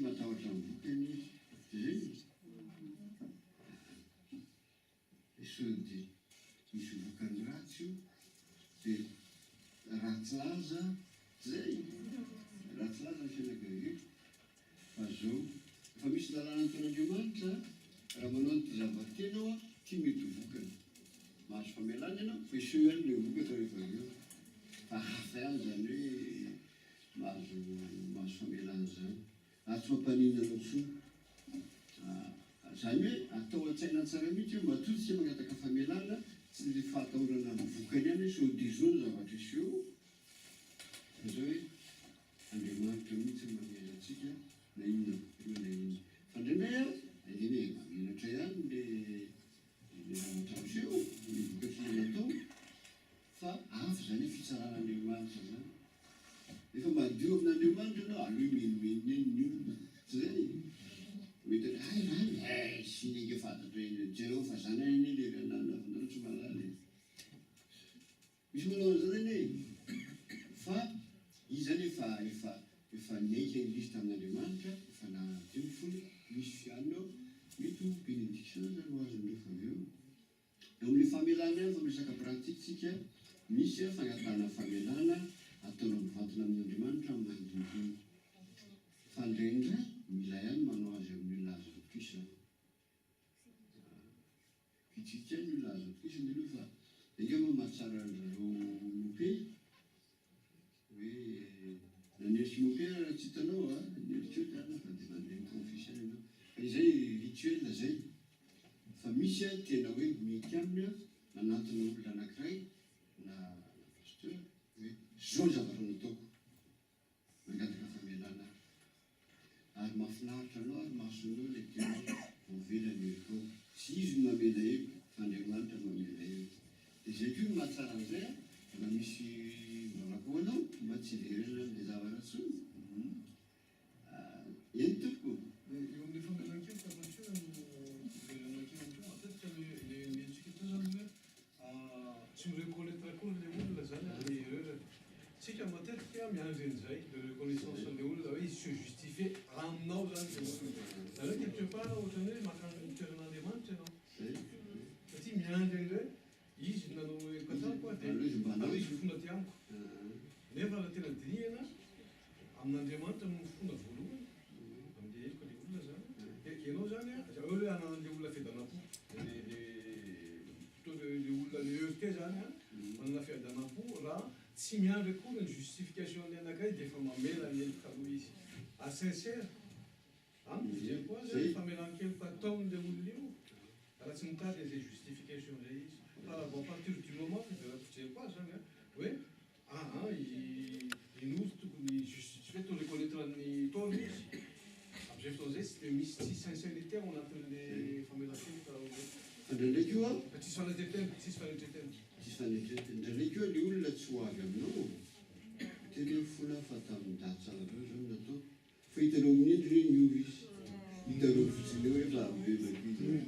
Satria matahotra ny vokany izy. Tsy izay? Dia sao dia misy vokany ratsy io, dia ratsy laza, tsy izay? Ratsy laza ny fianakaviako. Fa zao, efa misy lalàna nataon'Andriamanitra, raha manao an'ity zavatra ity ianao an, ity mety ho vokany. Mahazo famelana ianao, fa hiseho ihany ilay vokatra rehefa avy eo. Fa hafa ihany izany hoe mahazo mahazo famelana izany. Ary tsy mampaninona anao intsony. Izany hoe atao an-tsaina tsara mihitsy hoe matoa isika mangataka famelana, tsy ilay fahatahorana ny vokany ihany hoe sao dia izao ny zavatra hiseho, fa izao hoe Andriamanitra mihitsy no mamela antsika na inona io na inona. Fa indraindray an, eny e, mahamenatra ihany le le zavatra miseho, ny vokatry le natao, fa hafa izany hoe fitsaran'Andriamanitra izany. Rehefa madio amin'Andriamanitra ianao, aleo himenomenona eny ny olona. Tsy izay? Mety hoe, hay rany, eh, siny ange fantatro eny, jereo fa zany anie le rananona fa nareo tsy mahalala e. Misy manao an'izany anie e! Fa izy zany efa efa efa niaiky an'ilay izy tamin'Andriamanitra, efa nadio ny fony, misy fianina ao, mety ho benediction aza no azony rehefa avy eo. Eo amin'ilay famelana ihany fa miresaka pratique tsika, misy fangatahana famelana ataonao mivantana amin'Andriamanitra mangingina. Fa indraindray mila ihany manao azy amin'ny olona azo atokisana. Vitsivitsy ihany ny olona azo atokisana aloha fa enga moa mahatsara an-dry zareo mopera hoe na ny heritry mopera raha tsy hitanao a, ny heritry eo fa dia mandeha mi-confesse ihany ianao. Fa izay rituel izay fa misy a tena hoe mety aminy a manantona olona anankiray na pasteur hoe zao ny zavatra nataoko. Mangataka famelana aho. Ary mahafinaritra anao ary mahasoa anao ilay teny hoe voavela ny helokao. Tsy izy no mamela heloka fa Andriamanitra mamela heloka. Dia izay koa no mahatsara an'izay an, raha misy mivavaka ho anao mba tsy hiverenana amin'ilay zavatra intsony. Eny tompoko. Eo amin'ilay famelan-keloka Pasitera no hiverenana kely ihany koa. Matetika ilay ny antsika teo izany hoe Tsy mi-reconnaitre akory le olona zany amin'ny erreur-ny. Tsika matetika miandry an'izay, le reconnaissance an'le olona hoe izy se justifier aminao zany le olona. Zany hoe quelque part ohatran'ny hoe maka ny toeran'Andriamanitra ianao. Satria miandry an'ilay hoe izy nanao heloka tamiko aho dia aleo izy mifona aty amiko. Nefa raha tena dinihana, amin'Andriamanitra no mifona voalohany, amin'le heloka le olona zany. Dia ianao zany an, eo hoe ananan'le olona fiadanam-po, le le plutôt le le olona le heurté zany an, manana fiadanam-po raha tsy miandry akory ny justification-n'ny anankiray dia efa mamela ny heloka aloha izy. Ary sincère, amiko fijeriko azy an, ny famelan-keloka ataon'le olona io raha tsy mitady an'izay justification izay izy. Fa raha vao à partir du moment, fijeriko azy zany an, hoe Aa i i Noro tokony justifier to reconnaitre ny tort izy amzay fotoana zay tsy de misy tsy sincérité ao anatin'le famelan-keloka hoe Fa ndraindray koa fa tsisy fanetretena tsisy fanetretena. Tsisy fanetretena. Ndraindray koa le olona tsy ho avy aminao, tena hoe fona fa tamin'ny daty sahala zao zao no natao. Fa hitanao amin'ny endriny hoe niova izy. Hitanao fotsiny eo hoe efa mibebaka izy e.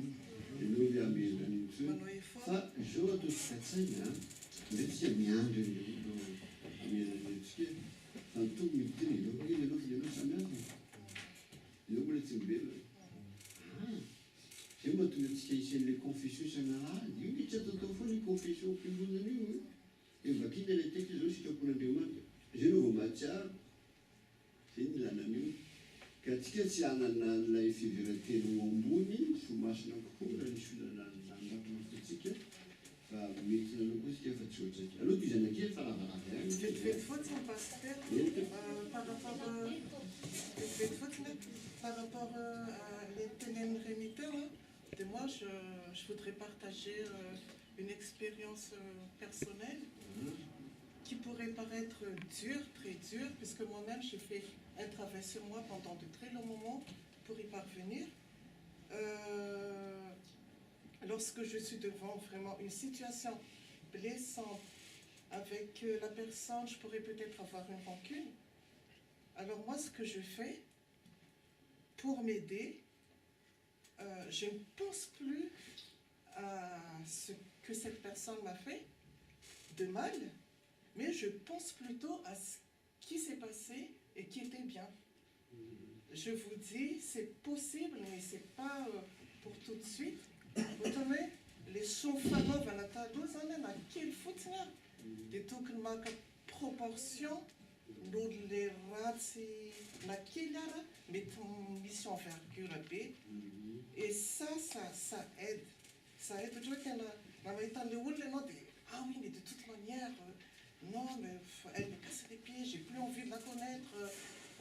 Ianao ve hamela an'iny intsony? Fa izao ataontsika an-tsaina an, indraindray tsika miandry an'ilay olona hamela ny helotsika e. Fa ny Tompo miditra eny, ianao ve ianao fa ianao samy hafa e. Ianao mbola tsy mibebaka. Ah! Izay no mahatonga antsika hisy an'ilay confession isan'alahady. Io nge tsy ataotao foana io confession am-piangonana io e. Dia vakiana ilay texte izao sitrapon'Andriamanitra. Izay no vao mahatsiaro. Zay ny ilana an'io. Ka antsika tsy hanana an'ilay fiheveran-tena ho ambony sy ho masina kokoa raha nisy olona nandratra ny fontsika fa mety nanao koa isika fa tsy ohatrantsika. Aleo tohizana kely fa lavalava ihany izy. Vetivety fotsiny Pasitera, Eny tompoko. par rapport vetivety fotsiny e, par rapport le notenenin'i Rémi teo a, dia moi je je voudrais partager une expérience personnelle qui pourrait paraître dure, très dure, puisque moi-même j'ai fait un travail sur moi pendant de très longs moments pour y parvenir. Lorsque je suis devant vraiment une situation blessante avec la personne, je pourrais peut-être avoir une rancune. Alors moi, ce que je fais pour m'aider, je ne pense plus à ce que cette personne m'a fait de mal, mais je pense plutôt à ce qui s'est passé et qui était bien. Je vous dis, c'est possible, mais c'est pas pour tout de suite. Ohatrany hoe le soa fanaovana taloha zany na kely fotsiny a, de tokony maka proportion noho le ratsy na kely ara mety misy envergure be. Et ça aide, ça aide. Ohatra hoe tena raha mahita an'le olona ianao de: "Ah oui, mais de toute manière, non, mais elle me casse les pieds, j'ai plus envie de la connaître,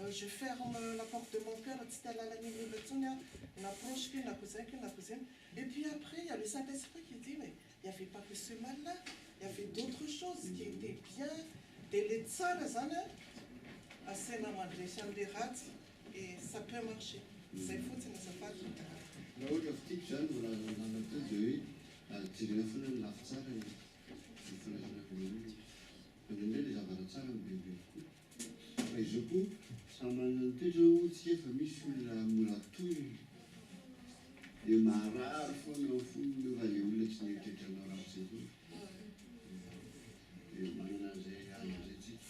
je ferme la porte de mon cœur, tsy te hahalala an'iny olona intsony a, na proche ko na cousin ko na cousine." Et puis après, il y a le Saint-Esprit qui dit: "Mais il y avait pas que ce mal là, il y avait d'autres choses qui étaient bien." De le tsara zany a asaina mandresy an'le ratsy et ça peut marcher. Zay fotsiny, azafady. Raha ohatra fitiako zany volazanana teo de hoe jerena foana ny lafy tsara ny fandraisana voalohany, fa indraindray le zavatra tsara mibebe kokoa. Fa izao koa samy manana ny toetra tsika, fa misy olona mora toy de marary foana ao fony nefa le olona tsy nieritreritra anao ratsy koa, de manana an'izay an'izay tsika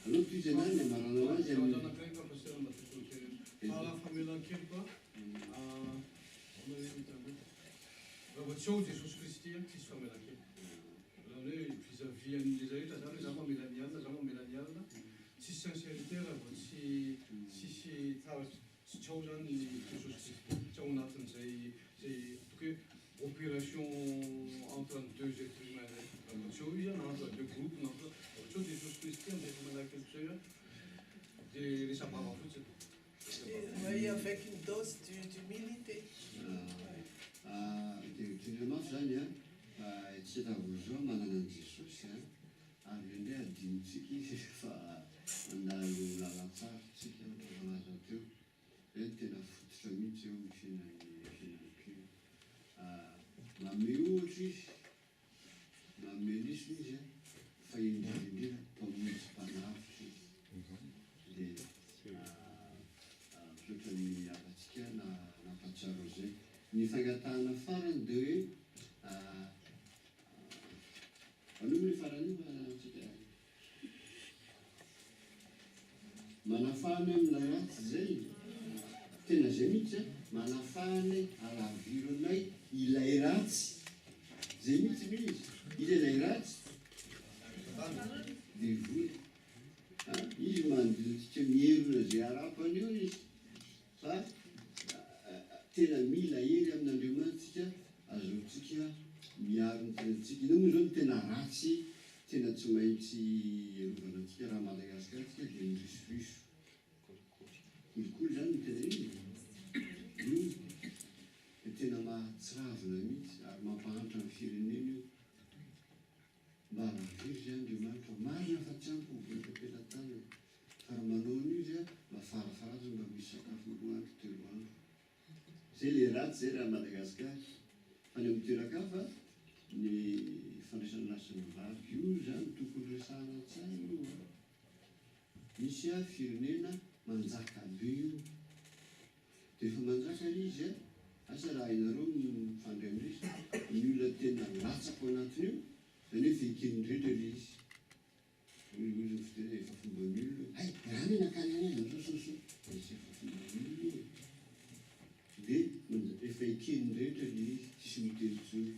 aloha toy izy anany amaranao azy amin'ny Anankiray ka pasteur mba tokony fa famelan-keloka raha vao tsy ao Jesosy Kristy a, tsisy famelan-keloka. Raha hoe vis-à-vis an'le rehetra zany hoe za mamela ny alina, za mamela ny alina, tsisy sincérité raha vao tsy tsisy tsy ao zany Jesosy Kristy, tsy ao anatin'izay zay ataoko hoe opération entre deux êtres humains zay. Raha vao tsy ao izy na entre deux groupes na entre, raha vao tsy ao Jesosy Kristy am'zay famelan-keloka zay a, de resa-bava fotsiny. Oui, avec une dose d'humilité. De tena mafy zany a, tsy atavozo manana an' Jesosy a, ary indray adinotsika izy fa mandalo lalantsara tsika malaza teo zay ny tena fototra mihitsy eo amin'ny fiainan'ny mpino. Manome ohatra izy, manome lesona izy a, fa indrindra indrindra mpamonjy mpanavotra izy. De misaotra ny havantsika na nampatsiaro zay. Ny fangatahana farany de hoe aloha moa le farany io fa tsika manafahany amin'ilay ratsy zay tena zay mihitsy a, manafahany alavironay ilay ratsy zay mihitsy no izy. Izy ilay ratsy devoly izy manodiditsika mierona zay arapany io izy, fa tena mila hery amin'Andriamanitsika azotsika miaro ny tenantsika. Ina moa zao ny tena ratsy tena tsy maintsy arovana antsika raha Madagasikara tsika? De ny risoriso, kolikoly zany ny tena iny io, de tena mahatsiravina mihitsy ary mampahantra ny firenena io. Mba alaviry zay Andriamanitra marina fa tsy ampy vola am-pelatanana, fa raha manao an'io izy a, mba farafaratsy mba misy sakafo 2 andro, 3 andro. Zay le ratsy zay raha Madagasikara. Fa ny amin'ny toeran-kafa, ny fandraisana lahy ny vavy io zany tokony resahana tsara io a. Misy a firenena manjaka be io, de efa manjaka le izy a, asa raha hainareo mifandray amin'izy ny olona tena latsaka ao anatiny io zany hoe fekeny rehetra le izy. Ozy ny fiteny efa fomban'ny olona ay raha ny nakany any any sososo izy, efa fomban'ny olona io, de efa ekeny rehetra le izy, tsisy miteny intsony,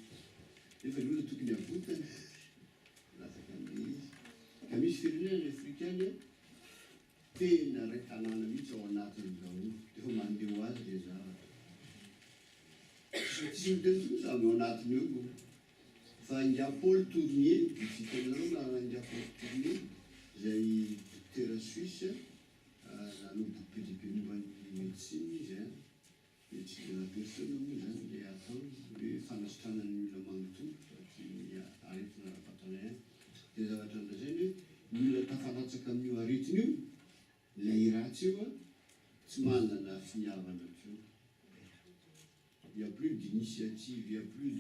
nefa ny olona tokony avotana latsaka am'le izy. Ka misy firenena ny afrikany tena ray tanàna mihitsy ao anatiny daholo, de efa mandeha ho azy le zavatra, tsisy miteny intsony, samy ao anatiny eo. Fa inga Paul Tournier, hitanareo na inga Paul Tournier zay docteur suisse, nanao boky be dia be momba ny médecine izy a, médecine de la personne moa zany le atao hoe fanasitranany olona manontolo fa tsy ny aretina ara-batana ihany. De zavatra nolazainy hoe ny olona tafalatsaka amin'io aretina io, lay ratsy io a, tsy manana finiavana intsony. Il y a plus d'initiative, il y a plus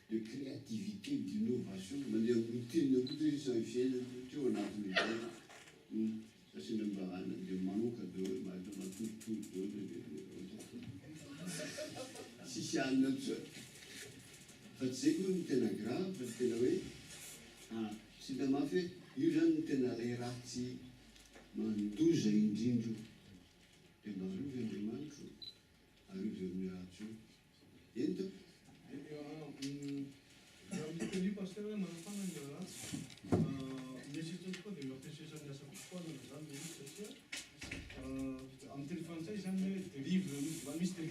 de créativité, d'innovation. Mandeha routine fotsiny izy samy fiainana teo anatin'izay asina mba ana de manoka daholo, mahita matoritory daholo, de tsisy anina ntsony. Fa tsy zay koa ny tena grave, fa tena hoe tsy hita mafy hoe io zany ny tena lay ratsy mandoza indrindro io, de mba arovy Andriamanitra.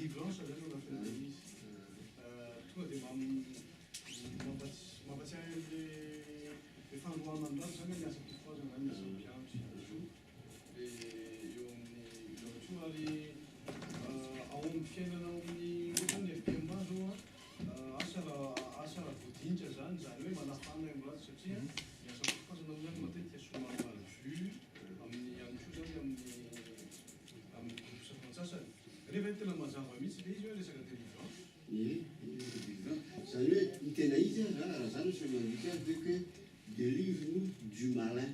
Délivrance zany ao anatin'ilay izy. Tonga dia mampatsiahy an'le le fandroahana ny ratsy zany ny asam-pifohazana zany, ny asam-piandry ihany koa le eo amin'ny zavatra io. Ary ao amin'ny fiainana ao amin'ny ohatra ny FPMA zao a, asa raha asa raha voadinika zany, zany hoe manafana amin'ny ratsy, satria ny asam-pifohazana moa zany matetika somary mal vu amin'ny ihany koa zany amin'ny groupe sasantsasany, kanefa tena mazava mihitsy le izy hoe resaka délivrance. Ie, délivrance zany hoe ny tena izy a, raha zany no mandika azy de hoe délivre-nous du malin,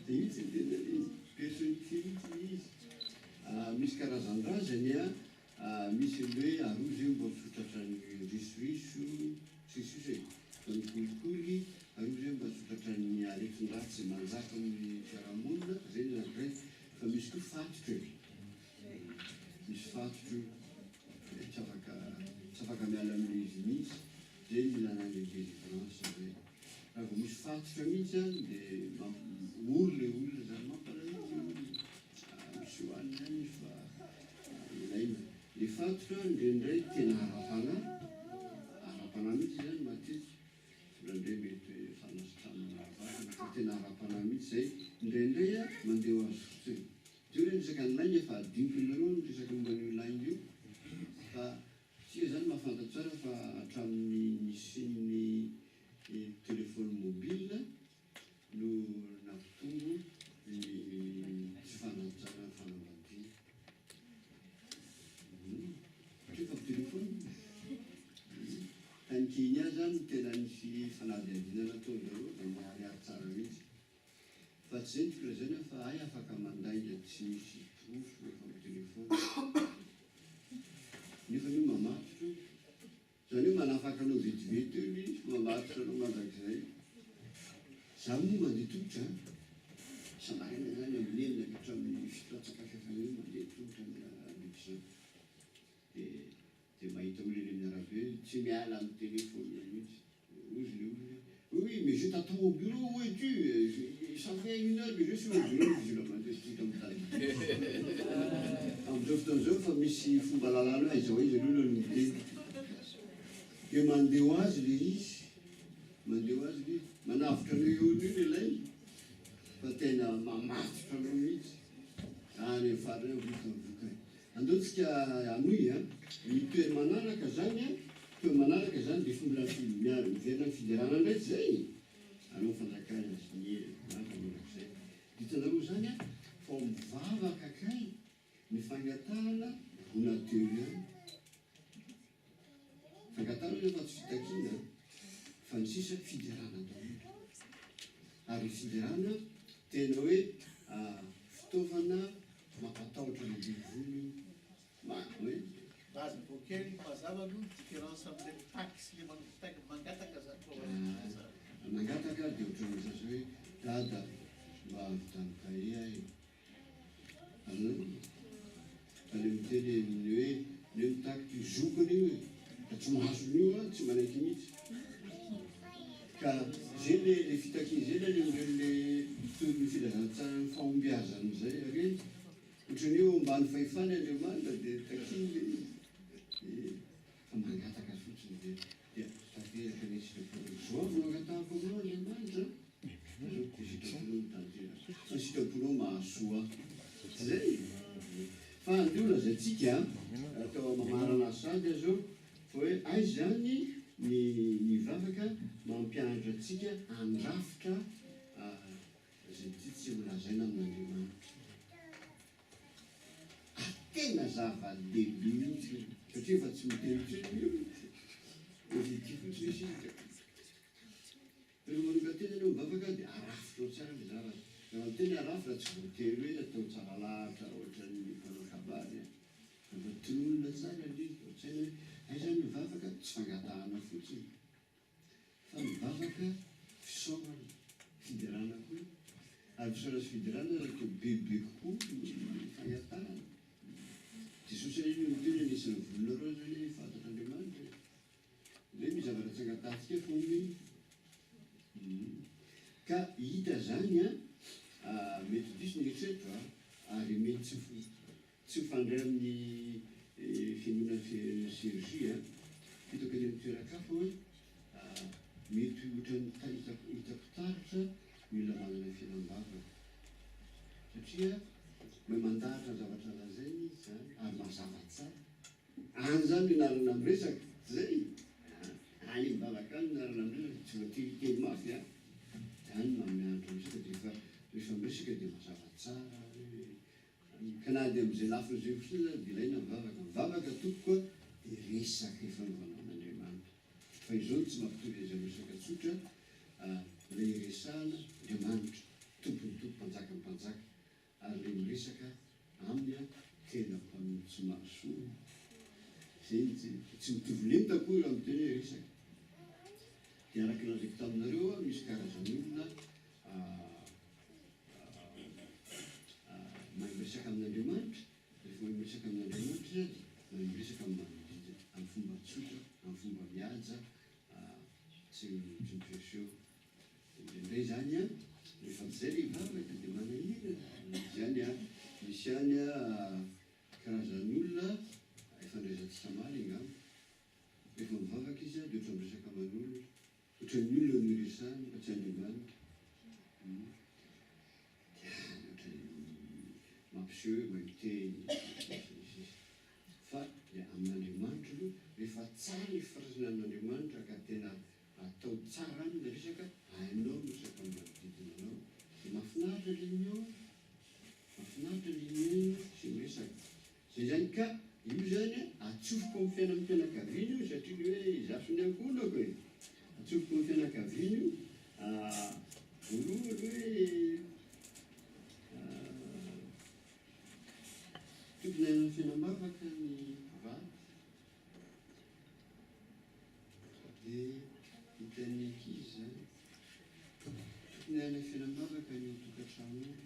de mihitsy ny tena izy, personnifié mihitsy le izy. Misy karazan-drazany a, misy ny hoe aroa zay mba tsy ho tratran'ny risoriso tsisy e, fa ny kolikoly, aroa zay mba tsy ho tratran'ny aretin-dratsy manjaka amin'ny fiarahamonina zay ny anankiray. Fa misy koa fatotro e, misy fatotro tsy afaka miala amin'izy mihitsy. Zay ny ilana ny délivrance zay. Raha vao misy fatotra mihitsy a, de ory le olona zany, mampalahelo le olona. Misy hoanina ihany izy, fa ilaina le fatotra indraindray, tena ara-panahy, ara-panahy mihitsy zany matetika. Indraindray mety hoe fanasitranana ara-batana, fa tena ara-panahy mihitsy zay indraindray a, mandeha ho azy fotsiny. De hoe resaka ny lainga, fa adinoko nareo ny resaka momba an'io lainga io, fa tsika zany mahafantatra tsara fa hatramin'ny nisian'ny téléphone mobile no nampitombo ny tsy fanajana ny fanambadiana, satria fa téléphone. Tany Kenya zany tena nisy fanadihadiana nataon'zareo, de miharihary tsara mihitsy. Fa tsy zay ny tiako lazaina, fa ay afaka mandainga tsy misy porofo rehefa amy téléphone, nefa io mamatotro zany hoe manafaka anao vetivety eo izy, mamatotra anao mandrakizay. Za moa mandeha tongotra samaraina zany, amin'ny 6 ka hatramin'ny 7 atsakafefana eo, mandeha tongotra am'Abidjan, de mahita olona eny amin'ny arabe tsy miala amy téléphone mihitsy. Ozy le olona: "Oui, mais je t'attends au bureau, où es-tu? Ça fait une heure que je suis au bureau." Izy la mandeha tongotra mitady am'izao fotoana zao, fa misy fomba lalàna hoe aiza ho aiza aloha no miteny, de mandeha ho azy le izy, mandeha ho azy le izy, manavotra anao eo io le lay, fa tena mamatotra anao mihitsy any farany eo vita ny vokany. Andeotsika anoy a ny toery manaraka zany a. Toery manaraka zany de fomba miverina ny fiderana ndraiky zay anao fanjakana sy ny mandrakizay. Hitanareo zany a, fa mivavaka kay ny fangatahana gona telo ihany. Fangatahana io fa tsy fitakiana, fa ny sisa fiderana daholo. Ary fiderana tena hoe fitaovana mampatahotra ny devoly io ma hoe. Mazava kely, mazava aloha ny différence am'le mitaky sy le mangataka, mangataka zany fa Mangataka de ohatran'ny sasy hoe: "Dada, mba ahavitany kahie ahy azonao." Fa le miteny ny hoe le mitaky ty zokony io e, ka tsy mahazo an'io a, tsy manaiky mihitsy. Ka zay le fitakiana zay le am'ireny le toy ny filazantsara ny fahombiazan'izay reny, ohatrany eo ambany fahefany Andriamanitra, de takiny le izy. Fa mangataka fotsiny de dia tanteraka ny sitraponao zao no angatahako aminao, Andriamanitra zao, de sitraponao no tanteraka, fa ny sitraponao mahasoa zay. Fa andeo lazaitsika atao mamarana sady azao fa hoe aiza zany ny vavaka mampianatra atsika andrafitra zay ty tsy ho lazaina amin'Andriamanitra. Tena zava-dehibe mihitsy, satria efa tsy miteniteny io, efa fotsiny izy izy. Rehefa manoka-tena anao mivavaka, dia arafitra ao tsara le zavatra. Raha miteny arafitra, tsy voatery hoe atao tsara lahatra ohatran'ny mpanao kabary, fa tononina tsara le izy, ao-tsaina hoe aiza ny mivavaka tsy fangatahana fotsiny, fa mivavaka fisaorana, fiderana koa. Ary fisaorana sy fiderana atao bebe kokoa ny fangatahana. Jesosy iny miteny: "Anisan'ny volonareo zany fantatr'Andriamanitra zay misy zavatra tsy angatahantsika fa omeny." Ka hita zany a, mety diso ny eritreritro a, ary mety tsy mifandray amin'ny fiangonana CEJ a, hitako any amin'ny toeran-kafa hoe mety ohatran'ny hitako taratra ny olona manana fiainam-bavaka satria mahay mandahatra ny zavatra lazainy izy zany ary mazava tsara. Any zany no ianarana miresaka, tsy zay? Any mivavaka any no ianarana miresaka, tsy voatery hiteny mafy an! Any no mianatra miresaka dia efa rehefa miresaka dia mazava tsara hoe ka na dia amin'izay lafiny izay fotsiny aza dia ilaina mivavaka. Mivavaka tompoko a dia resaka ifanaovana amin'Andriamanitra. Fa izao no tsy mampitovy azy amin'ny resaka tsotra, ilay iresahana Andriamanitra, Tompon'ny tompo, Mpanjakan'ny mpanjaka. Ary le miresaka aminy an tena mpanompo tsy mahasoa zay ny tsy tsy mitovy lenta akory raha miteny hoe resaka de araka ny lazaiko taminareo an misy karazan'olona mahay miresaka amin'Andriamanitra rehefa mahay miresaka amin'Andriamanitra izy dia mahay miresaka amin'ny manodidina amin'ny fomba tsotra amin'ny fomba mihaja tsy tsy misehoseho Indraindray izany an, rehefa mijery i vavaka dia manahirana, misy ihany an, misy ihany an karazan'olona efa andraisantsika maly angamba, rehefa mivavaka izy an dia ohatran'ny miresaka aman'olona, ohatran'ny olona no iresahany fa tsy Andriamanitra, hum, dia ohatran'ny mampiseho hoe mahay miteny, sy ny sisa. Fa dia amin'Andriamanitra aloha, rehefa tsara ny fifandraisana amin'Andriamanitra ka tena atao tsara any ilay resaka, hainao ny miresaka amin'ny manodidina anao, dia mahafinaritra ilay mihaona, mahafinaritra ilay mihaino sy miresaka. Izay izany ka, io izany atsofoko amin'ny fiainan'ny fianakaviana io satria ilay hoe izaho sy ny ankohonako e, atsofoko amin'ny fianakaviana io, voalohany hoe Tokony hanana fiainam-bavaka ny mpivady dia hitan'ny ankizy izany. Tokony hanana fiainam-bavaka ny ao an-tokantrano ao.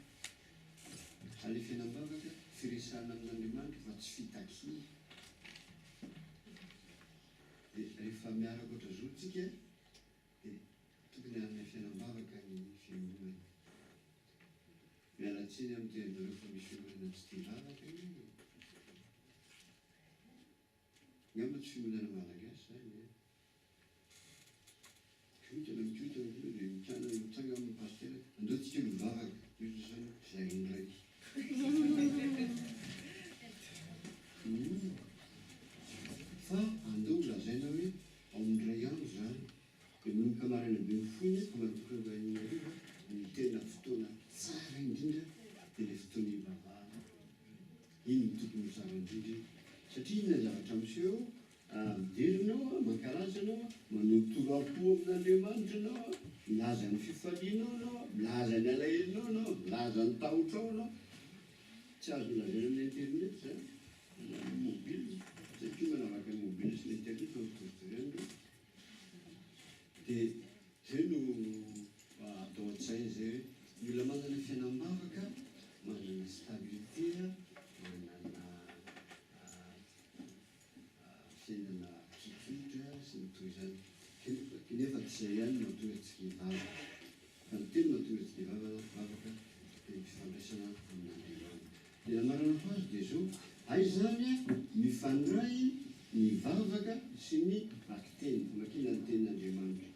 Ary ilay fiainam-bavaka firesahana amin'Andriamanitra fa tsy fitakiana. Dia rehefa miaraka ohatr'izao tsika dia tokony hanana fiainam-bavaka ny fiangonana. Miala tsiny amin'ny teninareo fa misy fiangonana tsy tia vavaka anie e! Angamba tsy fiangonana malagasy zany e! Mikotana mikotana tonga dia mitsangana mitsangana ny pasitera, andao tsika mivavaka, io zany zay indray. Fa andao ho lazaina hoe ao amin'ny iray andro zany Dia manomboka maraina be mifoha iny fa manomboka eo hariva ny tena fotoana tsara indrindra dia ilay fotoana hivavahana. Iny no tokony ho tsara indrindra iny. Satria inona ny zavatra miseho? Mijery ianao, mankalaza ianao, manao tora-po amin'Andriamanitra ianao, milaza ny fifalianao ianao, milaza ny alahelonao ianao, milaza ny tahotrao ianao. Tsy azo lazaina amin'ny internet izany, na amin'ny mobile. Tsy haiko koa manavaka ny mobile sy ny internet fa mitovitovy ihany ireo. Dia zay no atao an-tsaina zay hoe ny olona manana fiainam-bavaka, manana stabilité, manana fiainana tsotsotra sy ny toy izany. Kanefa tsy izay ihany no mahatonga antsika hivavaka. Fa ny tena mahatonga antsika hivavaka dia ny fifandraisana amin'Andriamanitra. Ny namaranako azy dia izao, aiza izany mifandray ny vavaka sy ny vakiteny, famakiana ny tenin'Andriamanitra.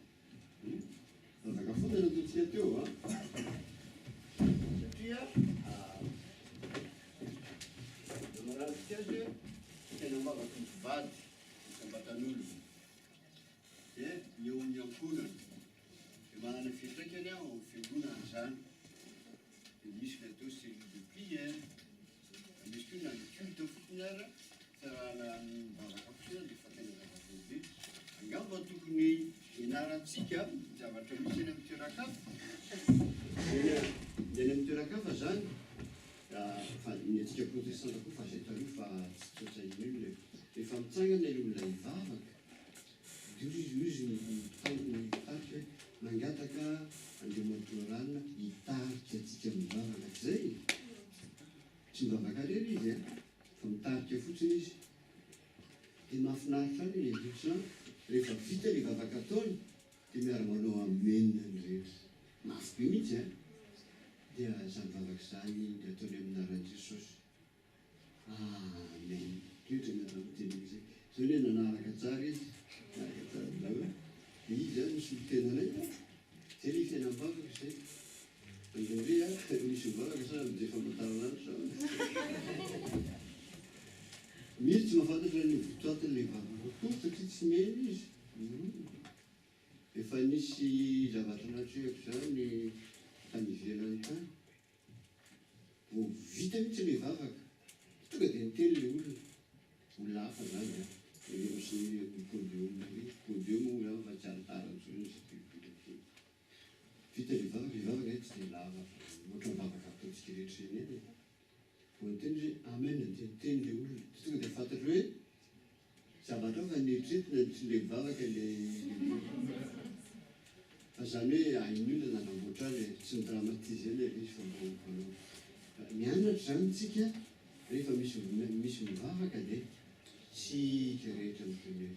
Hum? Vavaka foana no nataontsika teo an! Satria namarantsika azy hoe fiainam-bavaky ny mpivady isam-batan'olona dia ny eo amin'ny ankohonana. Dia manana fiantraikany ao amin'ny fiangonana izany. Dia misy ny atao cellule de prière, misy koa na ny culte fotsiny ara, fiarahana mivavaka fotsiny ara dia efa tena zava-dehibe. Angamba tokony hianarantsika ny zavatra misy any amin'ny toeran-kafa. Ny any amin'ny toeran-kafa izany, fa ny antsika protestanta koa fa izay taloha fa tsy tsotra inona e. Rehefa mitsangana ilay olona hivavaka, Dia hoy izy ny mpitarika hoe, Mangataka Andriamatoa Ranona hitarika antsika mivavaka. Tsy izay e? Tsy mivavaka irery izy an, fa mitarika fotsiny izy. Dia mahafinaritra ahy ilay lieutenant, rehefa vita ilay vavaka ataony dia miara-manao amen ny rehetra. Mafy be mihitsy an! Dia izany vavaka izany dia ataony amin'ny anaran'i Jesosy. Amen. Rehetra miaraka miteny an'izay. Zao anie nanaraka tsara izy, nanaraka tsara daholo. Dia izy zany ny solontenanay a. Zay le fiainam-bavaka izay. Indraindray a, misy mivavaka sa mijery famantaranandro sa ahoana? Misy tsy mahafantatra ny votoatin'ilay vavaka koa satria tsy mihaino izy. Efa nisy zavatra natrehako izany tany ivelany tany. Vao vita mihitsy ilay vavaka, tonga dia niteny ilay olona, olona hafa izany an, ery amin'ny podium ery, podium moa angamba fa tsy alitara intsony izy ity vita ity. Vita ilay vavaka, ilay vavaka izay tsy dia lava fa ohatran'ny vavaka ataontsika rehetra ireny ihany e. Vao niteny izy hoe amen dia niteny ilay olona, dia tonga dia fantatro hoe Zavatra hafa neritreretina ny tsy le mivavaka ilay olona. Fa zany hoe hain'ny olona nanamboatra azy e, tsy ni-dramatiser ilay izy fa mba mpanao. Mianatra zany tsika rehefa misy misy mivavaka dia tsika rehetra miteny hoe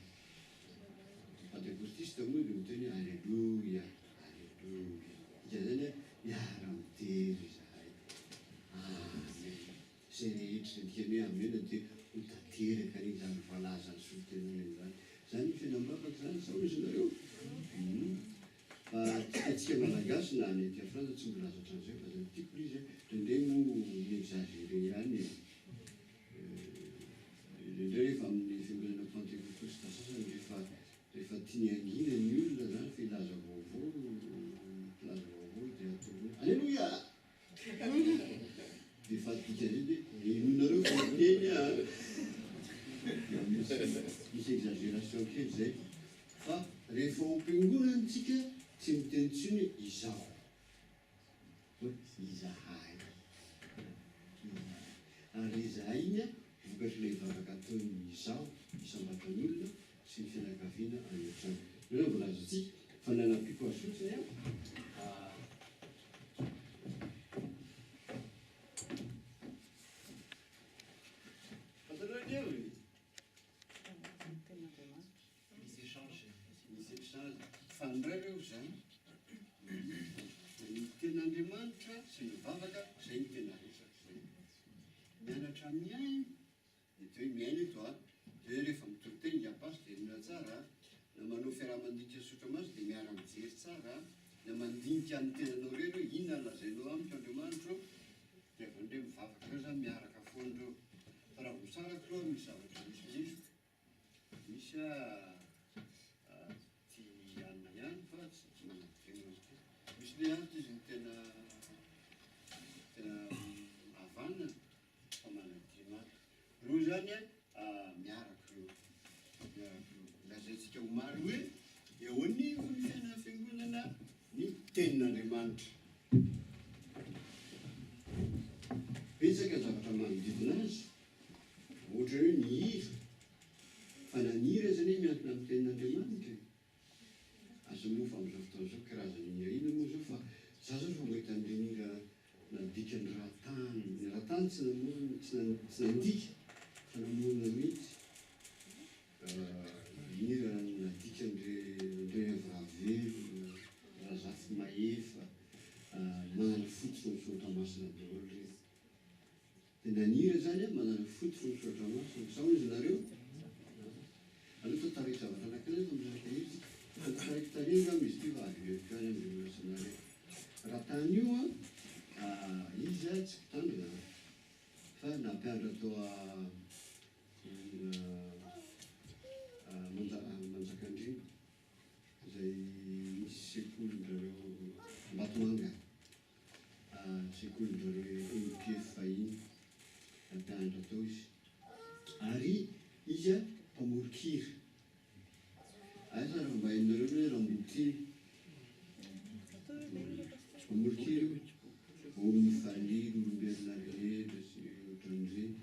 Pantekotista moa dia miteny hoe Aleloia, Aleloia. Dikan'izany hoe miara-midera izahay. Amen. Izay rehetra izay dikany hoe amena dia ho tanteraka anie izany voalazan'ny solontenana izany. Izany ny fiainam-bavaka izany sa hoy izy nareo? Humm. Fa tsika tsika malagasy na any aty Frantsa tsy mbola zatra an'izay fa zany tiako ilay izy a, indraindray moa mi-exagere ihany e. Indraindray rehefa amin'ny fiangonana pantekotosta sasany rehefa rehefa tiany hangina ny olona izany fa hilaza vaovao, mpilaza vaovao dia ataony hoe aleloia! Dia efa adika zay dia henoinareo fa miteny a! Dia misy misy exagération kely zay fa rehefa ao am-piangonana tsika tsy miteny intsony hoe izaho hoe izahay izahay ary le izahay iny a vokatr'ilay vavaka ataon'ny izaho isam-batan'olona sy ny fianakaviana any an-trano. Ireo no voalazantsika fa ny hanampiako azy fotsiny a. Fantatrao ny heviny? Misy échange. Misy échange. Mifandray ireo izany. Ny tenin'Andriamanitra sy ny vavaka, izay no tena resaka izay. Mianatra mihaino. Mety hoe mihaino eto a, dia hoe rehefa mitory teny i Abbas dia henoina tsara a, na manao fiaraha-mandinika tsotra maso dia miara-mijery tsara a, na mandinika ny tenanao irery hoe inona no lazainao amiko Andriamanitra ô, dia avy eo indray mivavaka ireo zany miaraka foana ireo, fa raha vao misaraka ireo misy zavatra misimisy, misy a tia hanina ihany fa tsy manadino azy ity, misy le ato izy no tena tena havanana. fa manadino ato. Reo zany miaraka reo, miaraka reo. Lazaintsika omaly hoe eo anivon'ny fiainan'ny fiangonana ny tenin'Andriamanitra. Betsaka ny zavatra manodidina azy, ohatra hoe ny hira, fa na ny hira aza anie miankina amin'ny tenin'Andriamanitra e. Aza moa fa amin'izao fotoana izao karazana hira inona moa izao fa za zao vao mahita an'ireny hira Nandika ny ratany. Ny ratany tsy namorona, tsy tsy nandika fa namorona mihitsy. Hira nadikan-dry Andrianaivo Ravelona, Razafimahefa, manana fototra ny soratra masina daholo ireny. Dia na ny hira izany an, manana fototra ny soratra masina. Sa hoy izy nareo? Aleo tantaraiko zavatra anankiray fa miaraka hira isika. Tantaraiko tarehy angamba izy ity fa averiko ihany amin'izay mbola tsy nare. Raha tany io an, izy an tsy mpitandrina an, fa nampianatra tao Manjakandriana izay misy sekolin-dRareo Ambatomanga, sekolin-dRareo MPF fahiny, nampianatra tao izy. Ary izy an mpamoron-kira. Aiza raha mba hainareo ny hoe Rambotiana? Mpamoron-kira io. O mifalia ny olombelona rehetra sy ohatran'ireny.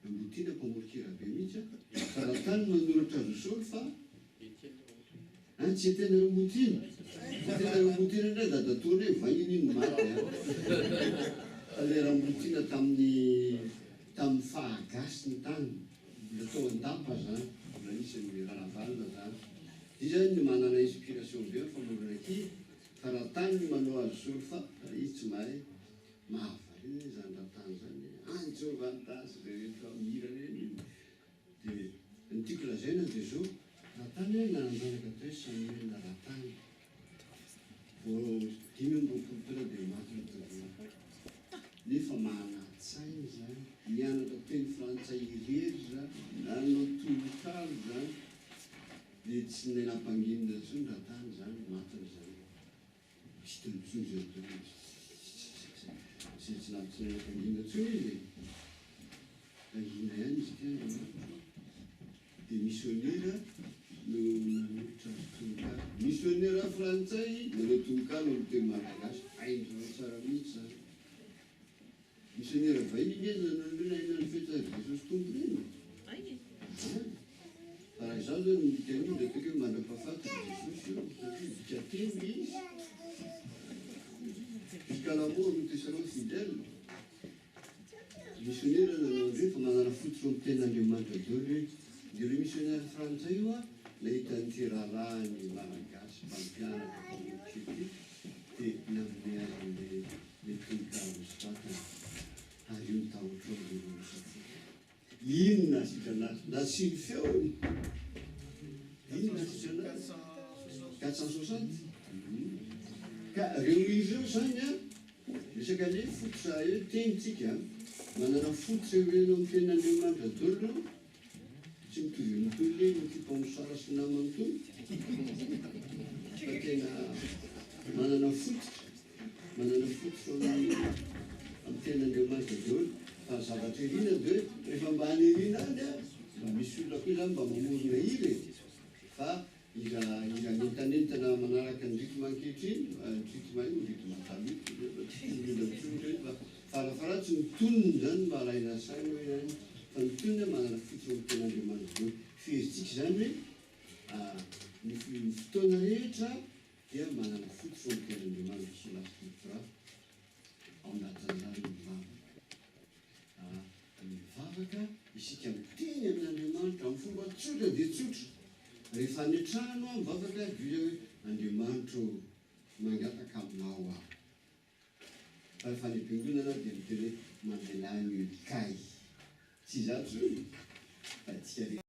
Rambotiana mpamoron-kira be mihitsy an. Fa raha tany manoratra azy ho saoly fa An tsy tena Rambotiana. Tsy tena Rambotiana indray dadatoanay vahiny iny maty an. Fa ilay Rambotiana tamin'ny tamin'ny fahagasiny tany. Mbola tao an-dapa zany, mbola nisy an'i Ranavalona zany. Izy zany no manana inspiration be amin'ny famorona hira, fa Ratany no manao azy solfa, fa izy tsy mahay. Mahavariana anie zany Ratany zany e! Any Jehovah any Tasy zay rehetra mihira reny. irery za, nanao tononkalo zany, dia tsy nahay nampanginina intsony raha tany zany, matiny zany. Tsy hitany intsony izay ataony, tsy tsy tsy nahay nampanginina intsony izy e. Nangina ihany izy ity Andriamanitro dia misionera no nanolotra azy tononkalo. Misionera frantsay nanao tononkalo amin'ny teny malagasy, hain-dry zareo tsara mihitsy izany. Misionera vahiny nge nanao an'ireny haina ny fetsa ry Jesosy Tompo ireny e. Fa raha izaho zao ny midika an'io dia ataoko hoe mandra-pahafaty ry Jesosy io satria dika teny ilay izy. Jusqu'à la mort nous te serons fidèles. Misionera nanao an'ireny fa manana fototra ao amin'ny tenin'Andriamanitra daholo ireny. Dia ireo misionera frantsay io an, nahita an'ity raharahan'ny Malagasy mpampianatra mpamotika ity dia nanome azy an'ilay ilay tononkalo nosoratany. Ary io ny tahotrao ry Rosa. Inona nasitrana azy? Nasiany feony. Inona nasitrana azy? 460. Ka reo hira ireo zany an, resaka le fototra eo teny tsika, manana fototra iorenana amin'ny tenin'Andriamanitra daholo ireo, tsy mitovy amin'itony le ny mpamosara sy namany itony, fa tena manana fototra. Manana fototra amin'ny amin'ny tenin'Andriamanitra daholo fa ny zavatra irina dia hoe rehefa mba any aoriana any an, mba misy olona koa izany mba mamorona hira e! Fa hira hira mientanentana manaraka ny rythme ankehitriny, ny rythme io rythme taloha fa tsy tian'ny olona intsony ireny fa farafaharatsiny ny tonony izany mba alaina saina hoe any fa ny tonony an manana fototra amin'ny tenin'Andriamanitra daholo. Fehezitsika izany hoe ny fotoana rehetra dia manana fototra ao am-piain'Andriamanitra sola scriptura ao anatin'izany ny vavaka. Ny vavaka, isika miteny amin'Andriamanitra amin'ny fomba tsotra dia tsotra. Rehefa any an-trano aho mivavaka dia hoe Andriamanitra ô, mangataka aminao aho. Fa rehefa any am-piangonana aho dia miteny hoe mamelà ny helokay. Tsy izaho intsony fa antsika rehetra.